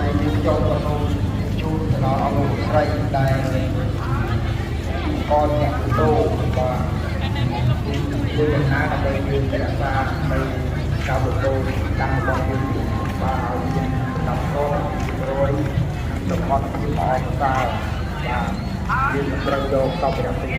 យើងខ្ញុំក៏សូមជូនទៅដល់អង្គលោកស្រីដែលកនអ្នកដូបាទធ្វើយ៉ាងណាដើម្បីយើងរក្សានៅការលដូកម្មរបស់យើងបាទឲ្យមានដល់តរយនិងសុខភាពល្អប្រសើរបាទយើងមិនត្រូវយកសម្ភារៈ